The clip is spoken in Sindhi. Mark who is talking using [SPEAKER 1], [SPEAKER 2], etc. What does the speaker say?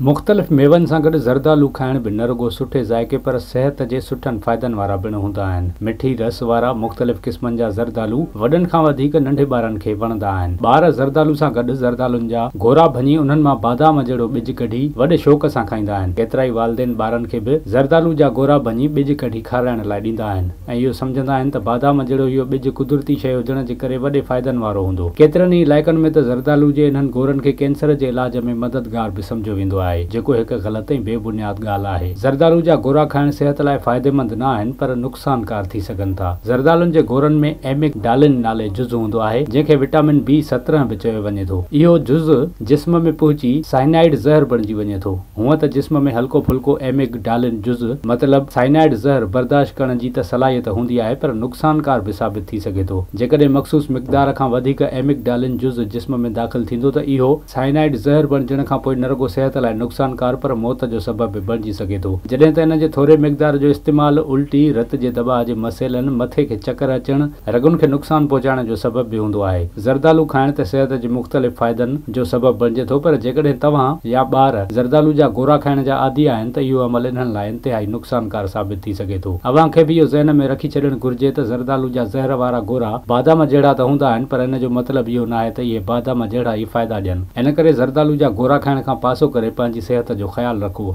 [SPEAKER 1] مختلف ميون سان گڏ زردالو کائڻ به نه رڳو سٺي ذائقي پر صحت جي سٺن فائدن وارا پڻ هوندا آهن. مٺي رس وارا مختلف قسمن جا زردالو وڏن کان وڌيڪ ننڍي ٻارن کي وڻندا آهن. ٻار زردالو سان گڏ زردالن جا گورا ڀڃي انهن مان بادام جهڙو ٻج ڪڍي وڏي شوق سان کائيندا آهن. ڪيترائي والدين ٻارن کي به زردالو جا گورا ڀڃي ٻج ڪڍي کارائڻ لاء ڏيندا آهن. ۽ اهو سمجهندا آهن ته بادام جهڙو اهو ٻج قدرتي شيء هجڻ جي ڪري وڏي فائدن وارو هوندو. ڪيترن ئي علائقن ۾ ته زردالو جي انهن گورن کي ڪينسر جي علاج ۾ مددگار به سمجهيو ويندو آهي، جيڪو هڪ غلط ۽ بي بنياد ڳالهه آهي. زردالو جا گورا کائڻ صحت لاء فائديمند نه آهن پر نقصانڪار ٿي سگهن ٿا. زردالن جي گورن ۾ ايمڪ ڊالين نالي جز هوندو آهي، جنهن کي وٽامن بي 17 به چيو وڃي ٿو. اهو جز جسم ۾ پهچي سائنائيڊ زهر بڻجي وڃي ٿو. هونء ته جسم ۾ هلڪو ڦلڪو ايمگ ڊالين جز مطلب سائنائيڊ زهر برداشت ڪرڻ جي ته صلاحيت هوندي آهي پر نقصانڪار به ثابت ٿي سگهي ٿو. جيڪڏهن مخصوص مقدار کان وڌيڪ ايمگ ڊالين جز جسم ۾ داخل ٿيندو ته اهو سائنائيڊ زهر بڻجڻ کان پوء نه رڳو صحت لاء نقصانڪار پر موت جو سبب به بڻجي سگهي ٿو. جڏهن ته ان جي ٿوري مقدار جو استعمال الٽي، رت جي دٻاء جي مسئلن، مٿي کي چڪر اچڻ، رڳن کي نقصان پهچائڻ جو سبب به هوندو آهي. زردالو کائڻ ته صحت جي مختلف فائدن جو سبب بڻجي ٿو پر جيڪڏهن توهان يا ٻار زردالو جا گورا کائڻ جا عادي آهن ته اهو عمل انهن لاء انتهائي نقصانڪار ثابت ٿي سگهي ٿو. اوهان کي به اهو ذهن ۾ رکي ڇڏڻ گهرجي ته زردالو جا زهر وارا گورا بادام جهڙا ته هوندا آهن پر ان جو مطلب اهو ناهي ته اهي بادام جهڙا ئي فائدا ڏين. ان ڪري زردالو جا گورا کائڻ کان پاسو ڪري پنهنجي صحت جو خيال رکو.